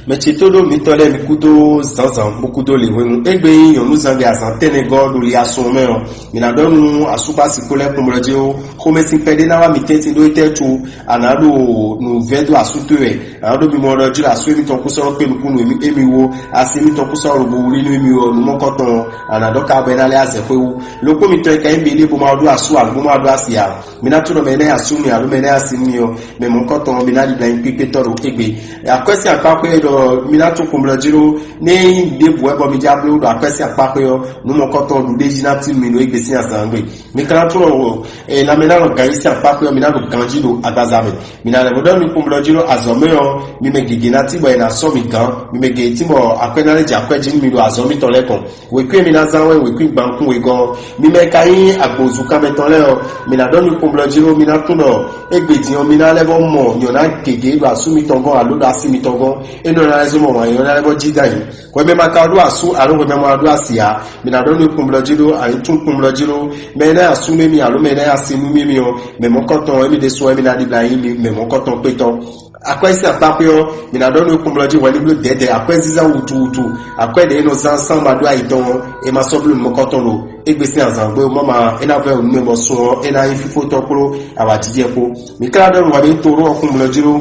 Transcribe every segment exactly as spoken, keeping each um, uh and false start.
Mɛ ce tó ɖó mitɔn lɛ́ɛ mi kúdó zǎnzǎn bó kúdó lǐnhwenu. Égbé nyí nyɔ̌nuzangbe azǎn tɛ́nnɛgɔ́ ɖo li asun ɔ́ mɛ ɔ́, mǐ ná ɖɔ nú asúkpási kpó lɛ́ɛ kpɔ́nmlɔ́ jí ó, xomɛsin kpɛɖé ná wá mi tɛ́ntin ɖó étɛ́ có? A nǎ ɖo nǔvɛ́ dó asú towe wɛ, a nǎ ɖo mimɔ ɖɔ jí ɖo asú émítɔn kú sɔ́ kpé nukúnnú émí wó, asi émítɔn kú sɔ́ lobo wlí nú émí wɛ nukɔntɔn ɔ́, a nǎ ɖɔ ka bɔ é ná lɛ́ azɛ xwé wú. Lɔkpɔ́ mitɔn e ka nyí mi ɖé bó ma ɖó asú ǎ, bó ma ɖó asi ǎ. Mi ná tunɔ mɛ énɛ́ asú mi alo mɛ énɛ́ así mi ɔ́, mɛ mɔ̌kɔtɔn ɔ́, mi ná ɖi bla nyí kpíkpétɔ́ ɖo égbé. Akwɛ́ sín akpákpé ɖɔ mi ná tún kpɔnblɔ jí ɖó, ní é nyí ɖěbǔ wɛ bɔ mi já bló ɖo akwɛ́ sín akpákpé ɔ́, nǔ mɔ̌kɔtɔn ɖuɖéjí ná tín mi ɖo égbé sín azǎn gbe. Mi ka ná tunɔ lanmɛ ná nɔ gan yí sín akpákpé ɔ́, mi ná ɖo ganjí ɖo agbaza mɛ. Mi ná lɛ́ bó ɖɔ mi kpɔnblɔ jí ɖó azɔ̌ mɛ ɔ́, mi mɛ gěgé ná tín bɔ è nǎ sɔ́ mi gǎn, mi mɛ gěgé tín bɔ akwɛ́ ná lɛ́ jɛ akwɛ́ jí nú mi ɖo azɔ̌ mitɔn lɛ́ɛ kɔn. Wěkwín e mi ná zán wɛ wěkwín gban nukún wegɔ́ ɔ́, mi mɛ ka nyí agbǒzunkanmɛ tɔn lɛ́ɛ ɔ́, mi ná ɖɔ nukúnblɔ́ jí ɖó mi ná tunwun ɖɔ égbé din ɔ́, mi ná lɛ́ vɔ́ mɔ nyɔ̌ná gěgé ɖo asú mitɔn gɔ́n alo ɖo asi mitɔn gɔ́n, é nɔ ná lɛ́ zɔ́n mɔ wǎn nyɔ́ná lɛ́ vɔ́ jí dó ayǐ. Hwɛ mɛ ma ka ɖó asú alo hwɛ mɛ ma ɖó asi ǎ, mi ná ɖɔ nukúnblɔ́ jí ɖó, alo tún kúnblɔ́ jí ɖó, mɛ énɛ́ asú nú émí alo mɛ énɛ́ asi nú émí ɔ́, mɛ mɔ̌kɔtɔn émí ɖésú wɛ mi ná ɖibla nyí mɛ mɔ̌kɔtɔn kpétɔ́. Akwɛ́ sín akpákpé ɔ́, mi ná ɖɔ nú kplɔ́jí hwɛ ní bló dɛ̌dɛ̌ akwɛ́zízá wutuwutu, akwɛ́ ɖě e nɔ zán sán ma ɖó ayi tɔn ɔ́, è ma sɔ́ bló nǔ mɔkɔtɔn ɖo égbé sín azǎn gbé mama é ná vɛ́ wǔ nú mɛ bɔ sun ɔ́ é ná nyí fífótɔ́ kpló awǎjijɛ kpó. Mi ka ɖɔ nú hwɛ ní toró ɔ́ kún mlɔ́ jí ɖó.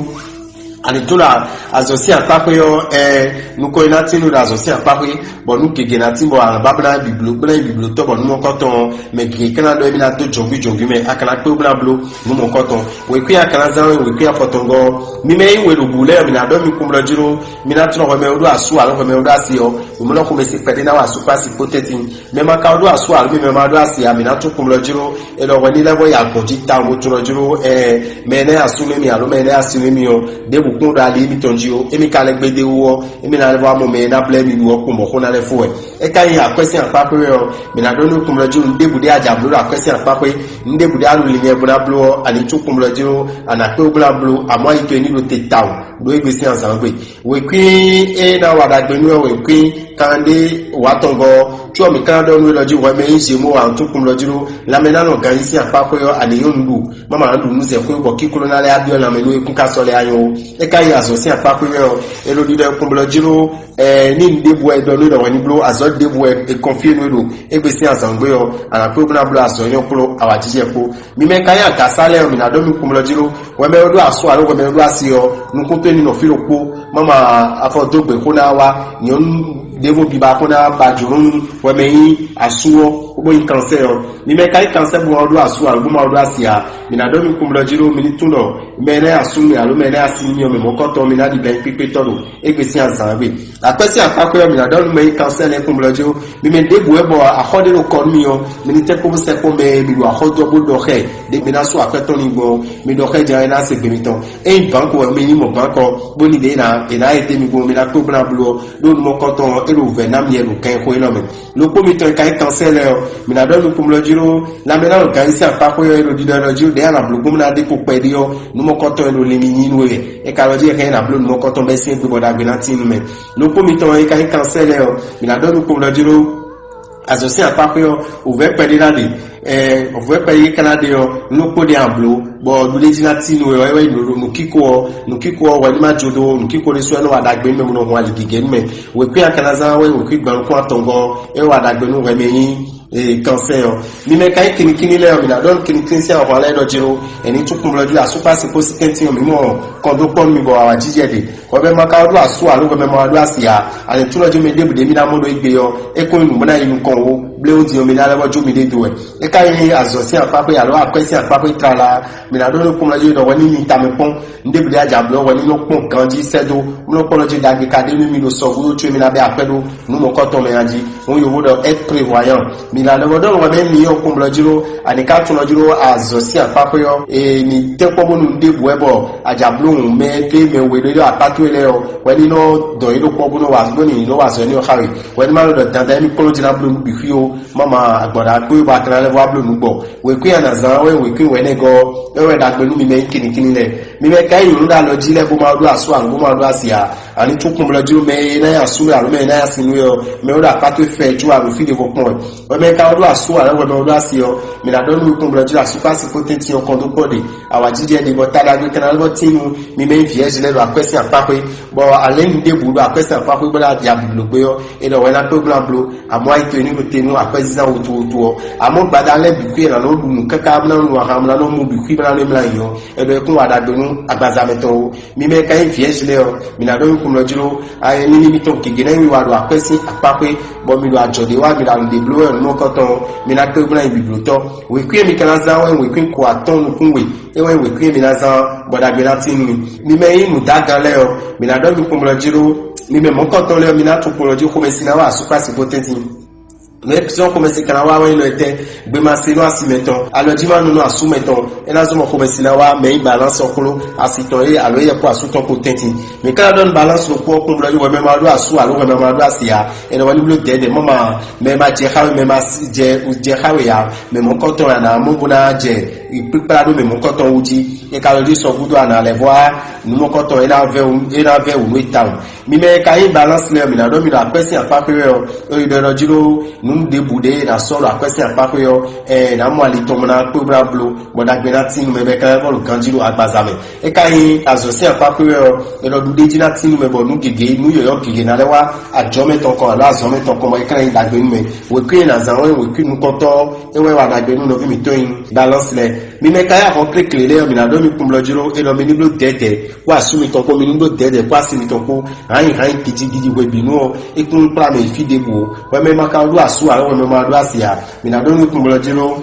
Ani tó ɖo azɔ̌ sín akpákpé ɔ́, ɛ nukɔn e ná tín nú ɖo azɔ̌ sín akpákpé, bɔ nú gěgé ná tín bɔ alǎbáblá bǐbló gblɛ́ bǐblótɔ́ bɔ nú mɔkɔtɔn ɔ́, mɛ gěgé ka ná ɖɔ émí ná dó jɔ̌ngbí jɔ̌ngbí mɛ, a ka ná kpé bó ná bló nǔ mɔ̌kɔtɔn. Wěkwín a ka ná zán wɛ wěkwín afɔtɔngɔ́ ɔ́. Mi mɛ e nyí we ɖo bǔ lɛ́ɛ ɔ́, mi ná ɖɔ mi kún blɔ́ jí ɖó. Mi ná tlɔ́n hwɛ mɛ e ɖó asú alo hwɛ mɛ e ɖó asi ɔ́. Wěmlɔ́ xomɛ sín kpɛɖé ná wa asú kpó asi kpó tɛ́ntin. Mɛ ma ka ɖó asú alo mi mɛ ma ɖó asi ǎ, mi ná tún kún blɔ́ jí ɖó. É ɖɔ hwɛ ní lɛ́ vɔ yi agbɔ̌n jí tawun bó tlɔ́n jí ɖó. Ɛɛ, mɛ énɛ́ asú nú émí alo mɛ énɛ́ asi nú émí ɔ́, ɖěbǔ kún ɖo ali émítɔn jí ó. Émí ka lɛ́ gbédé wú ɔ́, émí ná lɛ́ vɔ amɔ mɛ e ná blɛ́ mi ɖu ɔ́ kpɔ́n bɔ xó ná lɛ́ fó wɛ. É ka nyí akwɛ́ sín akpákpé wɛ ɔ́, mǐ ná ɖɔ nú kúnblɔ́ jí nǔ ɖěbǔ ɖé a jǎ bló ɖo akwɛ́ sín akpákpé, nǔ ɖěbǔ ɖé a ɖo linlɛn bó ná bló ɔ́, a ní tún kúnblɔ́ jí nú a nǎ kpé bó ná bló, amɔ̌ ayi towe ní ɖo te tawun ɖó égbé sín azǎn gbe. Wěkwín e ná wa ɖagbe nú wɛ wěkwín kanɖé wǎtɔngɔ́ ɔ́, có mǐ ka ná ɖɔ nú we ɖɔ jí hwɛ mɛ e nyí Zemo ǎ, un tún kúnblɔ́ jí ɖó lanmɛ ná nɔ ganjí sín akpákpé ɔ́, a nǐ nyɔ́ nǔɖuɖu, má ma nǎ ɖu nǔ zɛ xwé bɔ kíkló ná lɛ́ á byɔ́ lanmɛ nú é kún ka sɔ́ lɛ́ á nyɔ́ ó. É ka nyí azɔ̌ sín akpákpé wɛ ɔ́, è nɔ ɖiɖɔ kúnblɔ́ jí ɖó. Ɛɛ, ní nǔ ɖěbǔ wɛ è ɖɔ nú we ɖɔ hwɛ ní bló azɔ̌ ɖěbǔ wɛ è kɔnfyé nú we ɖo égbé sín azǎn gbe ɔ́, a nǎ kpé bó ná bló azɔ̌ nyɔ́ kpló awǎjijɛ kpó. Mi mɛ ka nyí agǎsá lɛ́ɛ ɔ́, mi ná ɖɔ mì kún blɔ́ jí ɖó. Hwɛ mɛ e ɖó asú alo hwɛ mɛ e ɖó asi ɔ́, nukún towe ní nɔ fí ɖokpó, má ma afɔ dó gbe xó ná wá, nyɔ̌nu ɖěvo biba xó ná ba jǒnɔ nú hwɛ mɛ e nyí asú ɔ́, bó nyí kansɛ́ ɔ́. Mi mɛ ka nyí kansɛ́ bó ma ɖó asú alo bó ma ɖó asi ǎ, mi ná ɖɔ mì kún blɔ́ jí ɖó, mi ní tunwun ɖɔ mɛ énɛ́ asú mi alo mɛ énɛ́ asi mi ɔ́, mɛ mɔ̌kɔtɔn mi ná ɖi bɛ́ kpíkpétɔ́ ɖo égbé sín azǎn gbe. Akwɛ́ sín akpákpé ɔ́, mǐ ná ɖɔ nú mɛ e nyí kansɛ́ lɛ́ɛ kpɔ́n blɔ́ jí ó. Mi mɛ ɖěbǔ wɛ bɔ axɔ́ ɖé ɖo kɔ nú mi ɔ́, mi ní tɛ́ kpó bó sɛ́ kpɔ́n mɛ e mi ɖo axɔ́ dó ɔ́ bó ɖɔ xá ɛ, ɖě mi ná sú akwɛ́ tɔn n'i gbɔn ɔ́, mi ɖɔ xá ɛ jɛ́n é ná se gbe mitɔn. Ényí bǎnkɔ wɛ mi nyí mɔ bǎnkɔ, bó ní ɖě ná è nǎ e dé mi gbɔn mi ná kpé bó ná bló ɔ́, ɖó nú mɔkɔtɔn ɔ́, é ɖo vɛ̌ ná mi wɛ ɖo kɛnxó élɔ́ mɛ. Lɔkpɔ́ mitɔn e ka nyí kansɛ́ lɛ́ɛ ɔ́, mǐ ná ɖɔ nú kpɔ́n blɔ́ jí ɖó lanmɛ ná ɖo ganjí sín akpákpé ɔ́, é ɖo ɖiɖɔ ɖɔ jí ɖó ɖě a nǎ bló gbɔn ná ɖe kpo kpɛɖé ɔ́, nú mɔkɔtɔn e ɖo linlin nyi nú we wɛ. É ka lɔ jí è hɛn ná bló nǔ mɔkɔtɔn bɛ́ sín gbé bɔ ɖagbe ná tín nú mɛ. Nukún mitɔn e ka nyí kansɛ́ lɛ́ɛ ɔ́, mǐ ná ɖɔ nú kpɔ́n jí ɖó azɔ̌ sín akpákpé ɔ́, wǔvɛ́ kpɛɖé ná ɖe. Ɛɛ, wǔvɛ́ kpɛɖé ka ná ɖe ɔ́, nú kpó ɖe a blǒ, bɔ nǔɖé jí ná tín nú we ɔ́, é wɛ nyí nǔ nǔkíko ɔ́, nǔkíko ɔ́ hwɛ ní má jó dó, nǔkíko ɖésú wɛ nɔ wa ɖagbe nú mɛ bó nɔ hun ali gěgé nú mɛ. Wěkwín a ka ná zán wɛ wěkwín gban nukún atɔngɔ́ ɔ́, é wɛ wa ɖagbe nú hwɛ mɛ nyí ee kansɛ́ ɔ́. Mi mɛ ka nyí kinnikínní lɛ́ɛ ɔ́, mǐ ná ɖɔ nú kinnikínní sín ahwan lɛ́ɛ ɖɔ jí ɖó, è ní tún kún blɔ́ jí asúkpási kpó sí tɛ́ntin ɔ́, mǐ mɔ kɔn dó kpɔ́ nú mi bɔ awǎjijɛ ɖe. Hwɛ mɛ ma ka ɖó asú alo hwɛ mɛ ma ɖó asi ǎ, alɛ̌ntúnɔ jí mɛ ɖěbǔ ɖé mi ná mɔ ɖó égbé ɔ́, é kún nyí nǔ bó ná yi nukɔn ó, blé ó din ɔ́, mi ná lɛ́ vɔ́ jó miɖée dó wɛ. É ka nyí azɔ̌ sín akpákpé alo akwɛ́ sín akpákpé tlala, mǐ ná ɖó nú kún blɔ́ jí ɖɔ hwɛ ní nyi tamɛ kpɔ́n, nǔ ɖěbǔ ɖé a jǎ blɔ́ hwɛ ní nɔ kpɔ́n ganjí sɛ́ dó, nú kpɔ́n jí ɖagbe ka ɖé nú mi ɖo sɔgúdo có mi ná bɛ́ akwɛ́ ɖó nǔ mɔ̌kɔtɔn mɛ a jí. Nú yǒvo ɖɔ être prévoyant. Mi la lɛ́ vɔ ɖɔ wɛ mɛ mi yɔ kún blɔ́ jí ɖó, ani ka tunɔ jí ɖó azɔ̌ sín akpákpé ɔ́, e mi tɛ́ kpɔ́ bónú ɖěbǔ wɛ bɔ a jǎ bló hǔn mɛ ké mɛ we ɖé ɖo akpá towe lɛ́ɛ ɔ́, hwɛ ní nɔ dɔn yě ɖo kpɔ́ bó nɔ wa bónú yě nɔ wa azɔ̌ énɛ́ ɔ́ xá we. Hwɛ ní ma nɔ ɖɔ dandan émí kplɔ́n jí ná bló nǔ bǐ xwí ó, má ma agbɔ̌ ɖagbe bɔ a ka ná lɛ́ vɔ wá bló nǔ gbɔ. Wěkwín anǎzán wɛ wěkwín wɛ̌nɛgɔ́ ɔ́, é wɛ ɖagbe nú mi mɛ nyí kinnikínní lɛ́ɛ. Mi mɛ ka nyí nyɔ̌nu ɖo alɔ jí lɛ́ɛ bó ma ɖó asú alo bó ma ɖó asi ǎ, ani tún kpɔnblɔ jí mɛ e ná nyi asú wɛ alo mɛ e ná nyi asi nú wɛ ɔ́, mɛ e ɖo akpá towe fɛ jú alo fí ɖěvo kpɔ́n wɛ. Wɛ mɛ e ka ɖó asú alo wɛ mɛ e ɖó asi ɔ́, mǐ ná ɖɔ nú we kpɔnblɔ jí asú kpó asi kpó tɛ́ntin ɔ́ kɔn dó kpɔ́ ɖe. Awǎjijɛ ɖi bɔ taɖagbe ka ná lɛ́ vɔ tín nú mi mɛ nyí vǐ Ɛzilɛ́ɛlu ɖo akwɛ́ sín akpá xwé, bɔ alɛ̌nyi ɖěbǔ ɖo akwɛ́ sín akpá xwé bó ná ɖi abǐblógbé ɔ́, é ɖɔ wɛ ná kpé gblan bló. Amɔ̌ ayi towe ní ɖo te nú akwɛ́zínzán wutu wutu ɔ́. Amɔ̌ gbada lɛ́ɛ bǐ xwí è nǎ nɔ ɖu nǔ káká bó ná nu aha bó ná nɔ mú bǐ xwí bó ná nɔ mlá yi ɔ́, é ɖɔ é kún wa ɖagbe nú agbaza mɛ tɔn ó. Mi mɛ e ka nyí vǐ Ɛzilɛ́ɛlu ɔ́, mi ná ɖɔ nukúnnɔ jló. Ayi níní mitɔn gěgé ná nyi mi wa ɖo akwɛ́ sín akpá xwé, bɔ mi ɖo ajɔ̌ ɖé wa mi ɖo aɖǔɖé bló wɛ nǔ mɔkɔtɔn ɔ́, mi ná kpé gblan nyi bǐblótɔ́. Wěkwín e mi ka ná zán wɛ nyí wěkwín ko atɔ́ɔ́n nukún we, é wɛ nyí wěkwín e mi ná zán bɔ ɖagbe ná tín nú mi. Mi mɛ e nyí nǔdágan lɛ́ɛ ɔ́, mi ná ɖɔ nukúnnɔ jló. Mi mɛ mɔ̌kɔtɔn lɛ́ɛ ɔ́, mi ná tun kplɔ́ jí xomɛsin ná wa asú kpó asi kpó tɛ́ntin. Mɛ sɔ́ xomɛsin ka ná wá wɛ nyí lɔ tɛ́, gbema se nú asi mɛtɔn, alɔjímanu nú asú mɛtɔn, é ná zɔ́ mɔ xomɛsin ná wá mɛ nyí balance ɔ́ kpló asi tɔn é alo éyɛ́ kpó asú tɔn kpó tɛ́ntin. Mɛ ka ná ɖɔ nú balance ɖokpó ɔ́ kplɔ́ ɔ́, wɛ mɛ ma ɖó asú alo wɛ mɛ ma ɖó asi ǎ, é nɔ wɛ ní bló dɛ̌dɛ̌ mɔ ma, mɛ ma jɛ xá we, mɛ ma jɛ jɛ xá we ǎ, mɛ mɔ̌kɔtɔn ǎ ná mɔ bó ná jɛ kpíkplá ɖó mɛ mɔ̌kɔtɔn wú jí. É ka lɔ dí sɔ gúdo ǎ ná lɛ́ vɔ á, nǔ mɔ̌kɔtɔn é ná vɛ wǔ é ná vɛ wǔ nú é tawun. Mi mɛ e ka nyí balance lɛ́ɛ ɔ́, mi ná ɖɔ mi ɖo akwɛ́ sín akpá xwé wɛ ɔ́, é ɖɔ ɖɔ jí ɖó nǔ ɖěbǔ ɖé è nǎ sɔ́ ɖo akwɛ́ sín akpá xwé ɔ́, ɛ è nǎ mɔ ali tɔn bó ná kpé bó ná bló, bɔ ɖagbe ná tín nú mɛ bɔ é ka lɛ́ vɔ ɖo ganjí ɖo agbaza mɛ. É ka nyí azɔ̌ sín akpá xwé wɛ ɔ́, è nɔ ɖu ɖ'é jí ná tín nú mɛ bɔ nǔ gěgé, nú yɔ̌yɔ́ gěgé ná lɛ́ wá ajɔ̌ mɛ tɔn kɔn alo azɔ̌ mɛ tɔn kɔn bɔ é ka ná nyí ɖagbe nú mɛ. Wěkwín e è nǎ zán wɛ wěkwín nukɔntɔ́ ɔ́, é wɛ wa ɖagbe nú nɔví mǐtɔn e nyí balance lɛ́ɛ. Mi mɛ ka yá xɔ kléklé lɛ́ɛ ɔ́, mi ná ɖɔ mi kún blɔ́ jló, é nɔ mi ní bló dɛ̌dɛ̌ kpó asú mitɔn kpó, mi ní bló dɛ̌dɛ̌ kpó asi mitɔn kpó, hǎnyi hǎnyi gidigidi hwebǐnu ɔ́, é kún kplá mɛ yi fí ɖěbǔ ó. Hwɛ mɛ ma ka ɖó asú alo hwɛ mɛ ma ɖó asi ǎ, mǐ ná ɖɔ nú kún blɔ́ jló.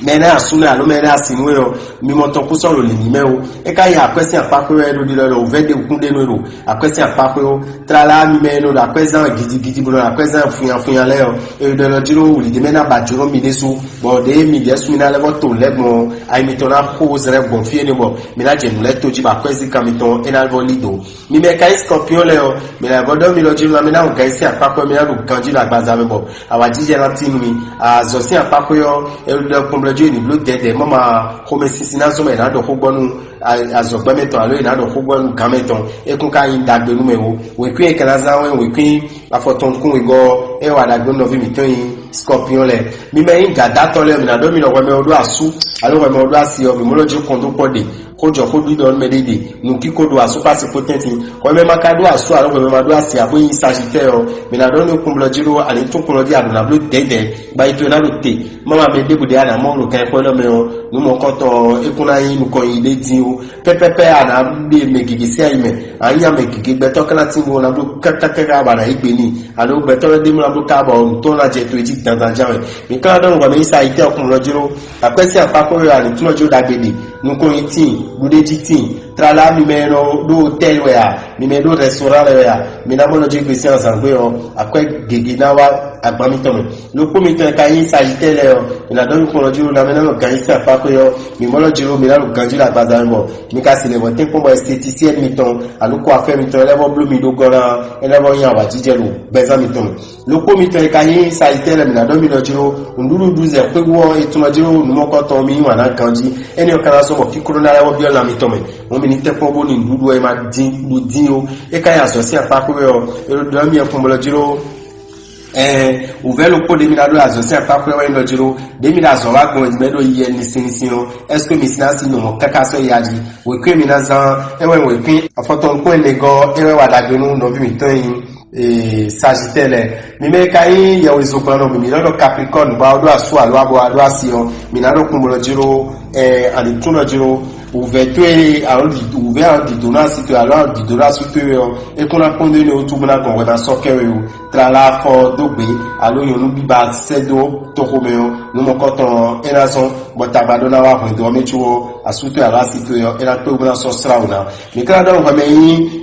Mɛ énɛ́ asú nɛ́ alo mɛ énɛ́ asi nú we ɔ́, mi mɔ tɔn kú sɔ́ ɖo lǐlí mɛ ó. É ka nyí akwɛ́ sín akpá xwé wɛ é ɖo ɖiɖɔ ɖɔ wǔvɛ́ ɖe kún ɖe nú é ɖo akwɛ́ sín akpá xwé ó. Tlala mi mɛ e nɔ ɖo akwɛ́ zán gidigidi bó nɔ ɖo akwɛ́ zán funyafunya lɛ́ɛ ɔ́, è ɖɔ ɖɔ jló wǔ ɖi ɖé mɛ ná ba jǒnɔ mi ɖésú, bɔ ɖěe mi ɖɛ̌ sun mi ná lɛ́ vɔ to lɛ̌ gbɔn ɔ́, ayi mitɔn ná xo zlɛ́ gbɔn fí énɛ́ bɔ mi ná jɛ nǔ lɛ́ɛ tó jí bɔ akwɛ́zínkan mitɔn é ná vɔ lí dǒ. Mi mɛ ka nyí skɔpiɔ́n lɛ́ɛ ɔ́, mi ná vɔ ɖɔ mi lɔ jí nú mi ná ɖo gan sín akpá xwé mi ná ɖo ganjí ɖo agbaza mɛ bɔ awǎjijɛ ná tín nú mi. Azɔ̌ sín akpá xwé ɔ́, é ɖɔ kpɔnblɔ́ jí ní bló dɛ̌dɛ̌ mɔ ma xomɛsinsin ná zɔ́n mɛ è nǎ ɖɔ xó gbɔ nú azɔ̌gbɛ́ mɛ tɔn alo è nǎ ɖɔ xó gbɔ nú gǎn mɛ tɔn. É kún ka nyí ɖagbe nú mɛ ó. Wěkwín e ka ná zán wɛ wěkwín afɔtɔn kún wegɔ́ ɔ́, é wa ɖagbe nú nɔví mǐtɔn nyí skɔpiɔ́n lɛ́ɛ. Mi mɛ nyí gǎdátɔ́ lɛ́ɛ, mi ná ɖɔ mi ɖɔ hwɛ mɛ ɔ́ ɖó asú alo hwɛ mɛ ɔ́ ɖó asi ɔ́, mi mɔ lɔ jí kɔn dó kpɔ́ ɖe. Xó jɔ xó ɖiɖɔ nú mɛ ɖé ɖe, nǔkíko ɖo asú kpó asi kpó tɛ́ntin. Hwɛ mɛ ma ka ɖó asú alo hwɛ mɛ ma ɖó asi ǎ bó nyí Sagittère ɔ́, mi ná ɖɔ nú kúnblɔ jí ɖó ani tún kúnblɔ jí aɖǒ ná bló dɛ̌dɛ̌, gba yi towe ná ɖo te. Má ma mɛ ɖěbǔ ɖé a nǎ mɔ ɖo kɛnxwé lɔ mɛ ɔ́, nǔ mɔ̌kɔtɔn ɔ́, é kún ná nyí nukɔn yi ɖé dín ó. Pɛ́pɛ́pɛ́ a nǎ ɖe mɛ gěgé sín ayi mɛ, a nyí mɛ gěgé gbɛtɔ́ ká ná tín bó ná bló kákákáká bɔ a nǎ yí gbe n'i. Alo gbɛtɔ́ lɛ́ɛ ɖ'é mlá ɖó ká bɔ nǔ tɔn ná jɛ to e jí dandan ján wɛ. Mi ka ɖɔ nǔgbɛ mi yí sa yi tɛ́ ɔkun lɔ jló. Akwɛ́ sín akpá xó wɛ a nǐ tlɔ́ jó ɖagbe ɖe. Nukɔn nyi tíin, ɖuɖéjí tíin, tlala mi mɛ e nɔ ɖó hotɛ́li wɛ a, mi mɛ e ɖó rɛstorán lɛ́ɛ wɛ a, mi ná mɔ nɔ jó gbe sín azǎngbé ɔ́, akwɛ́ gěgé ná wá agban mitɔn mɛ. Ɖokpó mitɔn e ka nyí Sagittère lɛ́ɛ ɔ́, mi ná ɖɔ nukɔn lɔ jló ná mɛ ná nɔ ganjí sín akpá xwé ɔ́, mi mɔ lɔ jló mi ná ɖo ganjí ɖo agbaza mɛ bɔ mi ka si lɛ̌ vɔ tɛ́nkpɔ́n bɔ esthéticienne mitɔn alo coiffeur mitɔn lɛ́ɛ vɔ bló mi ɖó gɔ́ ná, é lɛ́ vɔ nyí awǎjijɛ ɖo gbɛzán mitɔn mɛ. Ɖokpó mitɔn e ka nyí Sagittère lɛ́ɛ, mi ná ɖɔ mi nɔ jló nǔɖuɖu ɖu zɛ xwé wú ɔ́, e tunɔ jló nǔ mɔkɔtɔn mi yí wǎn ná ganjí. Énɛ́ ɔ́ ka ná zɔ́n bɔ kíkló ná lɛ́ wɔ byɔ́ lan mitɔn mɛ. Hǔn mi ní tɛ́nkpɔ́n bónú nǔɖuɖu ɔ́ e ma dín ɖu dín ó. É ka nyí azɔ̌ sín akpá xwé wɛ ɔ́, é ɖɔ mi yɛ kpɔnblɔ jló. Ɛɛ, wǔvɛ́ ɖokpó ɖé mi ná ɖó azɔ̌ sín akpá xwé wɛ nyí ɖɔ jló. Ɖě mi ɖo azɔ̌ wá gbɔn mɛ ɖo yiyɛ nisinnisin ɔ́, ɛ́seke mi si ná si nɔ mɔ káká sɔ́ ya jí? Wěkwín mi ná zán, é wɛ wěkwín afɔtɔn kpɔ́n ɛnɛ gɔ́, é wɛ wa ɖagbe nú nɔví mǐtɔn e nyí Sagittère lɛ́ɛ. Mi mɛ ka nyí yɛhwezogbannɔ mǐmí lɔ ɖɔ Capricorne bɔ a ɖó asú alo a bɔ a ɖó asi ɔ́, mi ná ɖɔ kpɔnblɔ jló, ɛ, ani tún nɔ jló, wǔvɛ́ towe alo wǔvɛ́ alo dǐdó ná asi towe alo alo dǐdó ná asú towe ɔ́, é kún ná kpɔ́n ɖó énɛ́ wútu bó ná gɔn hwɛ ná sɔ́ kɛ we ó. Tlala afɔ dó gbě alo nyɔ̌nu bíba sɛ́ dó toxo mɛ ɔ́, nǔ mɔkɔtɔn ɔ́, é ná zɔ́n bɔ tagba ɖó ná wá hwɛndo ɔ́ mɛ có ɔ́, asú towe alo asi towe ɔ́, é ná kpé bó ná sɔ́ slá wǔ ná. Mi ka ná ɖɔ nú hwɛ mɛ nyí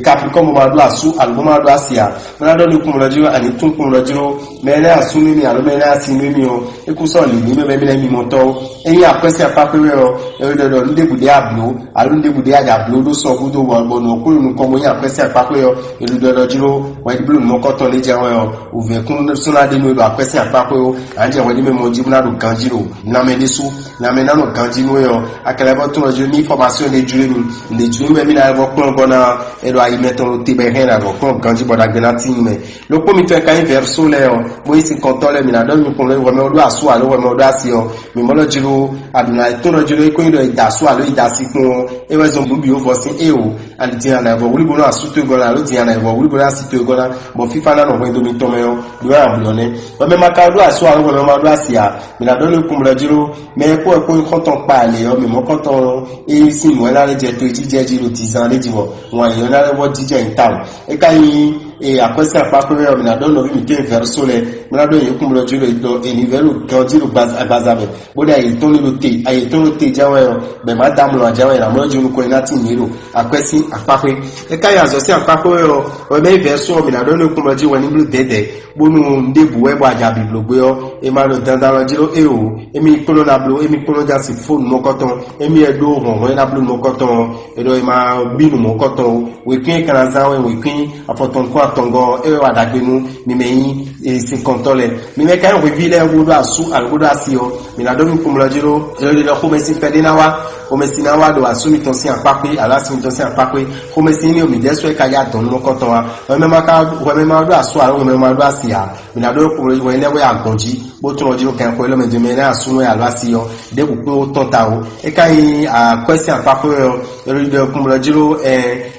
Capricorne bó ma ɖó asú alo bó ma ɖó asi ǎ. Bó ná ɖɔ nú kún lɔ jló ani tún kún lɔ jló, mɛ énɛ́ asú nú mì alo mɛ énɛ́ asi nú mì ɔ́, é kún sɔ́ lǐlí mɛ mɛ mi lɛ́ɛ mi mɔ tɔ́ ó. Ényí akwɛ́ sín akpá xwé wɛ ɔ́, é wɛ ɖɔ ɖɔ nú ɖěbǔ ɖé ablǒ, alo nǔ ɖěbǔ ɖé aɖa blǒ ɖó sɔ gúdo bɔ bɔ nǔ kúlu nukɔn bó nyí akwɛ́sɛ́n akpákpé ɔ́, è ɖo ɖɔ ɖɔ jló wɛn bló nǔmɔkɔtɔn ɖé jɛ́n wɛ ɔ́, wǔvɛ́ kún sɔ́ ná ɖe nú we ɖo akwɛ́sɛ́n akpákpé ó. Ǎ jɛ hwɛ ɖé mɛ mɔ jí bó ná ɖo ganjí ɖo lanmɛ ɖésú, lanmɛ ná nɔ ganjí nú we ɔ́, akɛlɛ vɔ tún ɔ́ jí ní fɔmasíɔn ɖé jló nú nǔ ɖé jló nú wɛ mì ná vɔ kplɔ́n gɔ́ ná. È ɖo ayi mɛtɔn ɖo te bɔ è hɛn ná vɔ kplɔ́n ganjí bɔ ɖagbe ná tín mɛ. Ɖokpó mitɔn e ka nyí vɛ̌rsó lɛ́ɛ ɔ́, bó nyí sinkɔntɔ́ lɛ́ɛ, mǐ ná ɖɔ nukɔn lé hwɛmɛ ɔ́ ɖó asú alo hwɛmɛ ɔ́ ɖó asi ɔ́, mǐ mɔ ɖɔ jló aɖǔ ná tɔn ɖɔ jló é ko nyí ɖɔ è da asú alo è da asi kpɔ́n ɔ́, é wɛ zɔn nǔ bǐ wó vɔ sín éeǒ. Ani din ana vɔ wlíbo ná asú towe gɔ́ ná alo din ana vɔ wlíbo ná asi towe gɔ́ ná, bɔ fífá ná nɔ hwɛndo mitɔn mɛ ɔ́, ɖó ɛ amlɔ nɛ́. Hwɛmɛ ma ka ɖó asú alo hwɛmɛ ma ɖó asi ǎ, mǐ ná ɖɔ nú kúnblɔ jló mɛ e kpó wɛ kpó nyí xɔ́ntɔn kpa lě ɔ́, mǐ mɔ xɔ́ntɔn e sín nǔ wɛ ná lɛ́ jɛ to e jijɛ jí ɖo dizan ɖé jí bɔ wan yě ɔ́ ná lɛ́ vɔ jijɛ nyi tawun. É ka nyí e akwɛ́sɛ́n akpákpé wɛ ɔ́, mǐ ná ɖɔ nɔví mǐtɔn e vɛ̌rúsó lɛ́ɛ, mǐ ná ɖɔ yě kúnblɔ jí ɖɔ è ní vɛ́ ɖo ganjí ɖo agbaza mɛ, bó ɖo ayǐ tɔn ní ɖo te, ayǐ tɔn ɖo te jɛ́n wɛ ɔ́, bɛ̌ má dá amlɔ ǎ jɛ́n wɛ è nǎ mlɔ́ jí nukɔn e ná tín yě ɖo akwɛ́ sín akpákpé. É ka nyí azɔ̌ sín akpákpé wɛ ɔ́, wɛ mɛ e vɛ̌rúsó ɔ́, mǐ ná ɖɔ nú é kúnblɔ jí wɛ ní bló dɛ̌dɛ̌, bónú un ɖěbǔ wɛ bɔ a ja bǐbló gbé ɔ́, è ma ɖo dandan lɔ jí ɖó éeǒ. Émí kplɔ́n ná bló, émí kplɔ́n já sin fó nǔmɔkɔtɔn, émí wɛ ɖó hlɔ̌nhlɔ́n e ná bló nǔmɔkɔtɔn ɔ́, è ɖɔ è ma bí nǔmɔkɔtɔn ó. Wěkwín e ka ná zán wɛ wěkwín afɔtɔn kún atɔngɔ́ ɔ́, é wɛ wa ɖagbe nú mi mɛ nyí sinkɔntɔ́ lɛ́ɛ. Mi mɛ ka nyí hweví lɛ́ɛ bó ɖó asú alo bó ɖó asi ɔ́, mi ná ɖó mi kpɔnmlɔ jí ɖó. È nɔ ɖi ɖɔ xomɛsin kpɛɖé ná wá, xomɛsin ná wá ɖo asú mitɔn sín akpákpé alo asi mitɔn sín akpákpé. Xomɛsin ní omi ɖɛ́ sɔ́ é ka yá dɔn nú mɔkɔtɔn wá. Hwɛmɛ ma ka hwɛmɛ ma ɖó asú alo hwɛmɛ ma ɖó asi ǎ. Mi ná ɖó kpɔnmlɔ jí hwɛ lɛ́ɛ wɛ agbɔ̌n jí, bó tlɔ́n jí ɖo kɛnxɔ élɔ́ mɛ jɛmɛ énɛ́ asúnɔ e alɔ asi ɔ́, ɖěbǔ kpé ó tɔn ta ó. É ka nyí akwɛ́ sín akpákpé wɛ ɔ́, é ɖɔ ɖiɖɔ kúnblɔ jí ɖó ɛ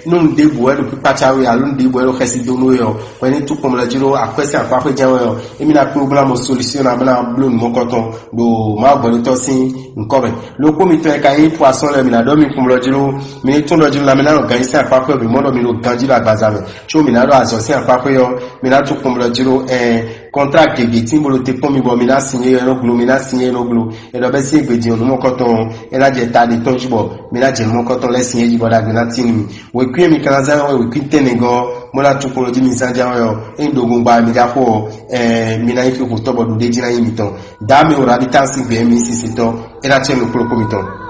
nú nǔɖěbǔ wɛ ɖo kpíkpácá we alo nǔɖěbǔ wɛ ɖo xɛsi dó nú we ɔ́, hwɛ ní tú kúnblɔ jí ɖó akwɛ́ sín akpákpé jɛ́n wɛ ɔ́, émí ná kplé bó ná mɔ solúsyɔn ná bó ná bló nǔ mɔkɔtɔn ɖo Mawu gbɛɖótɔ́ sín nyǐkɔ mɛ. Ɖokpó mitɔn e ka nyí poisson lɛ́ɛ, mi ná ɖɔ mi kúnblɔ jí ɖó mi ní tún ɖɔ jí ɖó ná mi ná ɖo ganjí sín akpákpé ɔ́, mi mɔ ɖɔ mi ɖo ganjí ɖo agbaza mɛ, có mi ná ɖo azɔ̌ sín akpákpé ɔ́, mi ná tú kúnblɔ jí ɖó ɛ kɔntrá gěgé tí bó ɖo te kpɔ́n mi bɔ mi ná sin é nɔ glo, mi ná sin é nɔ glo. É ɖɔ bɛ́ sín égbé din ɔ́, nǔ mɔkɔtɔn ɔ́, é ná jɛ ta ɖe tɔn jí bɔ mi ná jɛ nǔ mɔkɔtɔn lɛ́ɛ sin é jí bɔ ɖagbe ná tín nú mi. Wěkwín e mi ka ná zán wɛ wěkwín tɛ́nnɛ gɔ́, bó ná tún kplɔ́n jí mi zán ján wɛ ɔ́, é nyí ɖogun gba mi já xo ɔ́, ɛɛ mi ná nyí xixo tɔ́ bɔ ɖuɖé jí ná nyí mitɔn. Dǎ mi wǒ ná ɖi tá sín gbě mi sísitɔ́, é ná cɛ nú kplɔ́kpó mitɔn.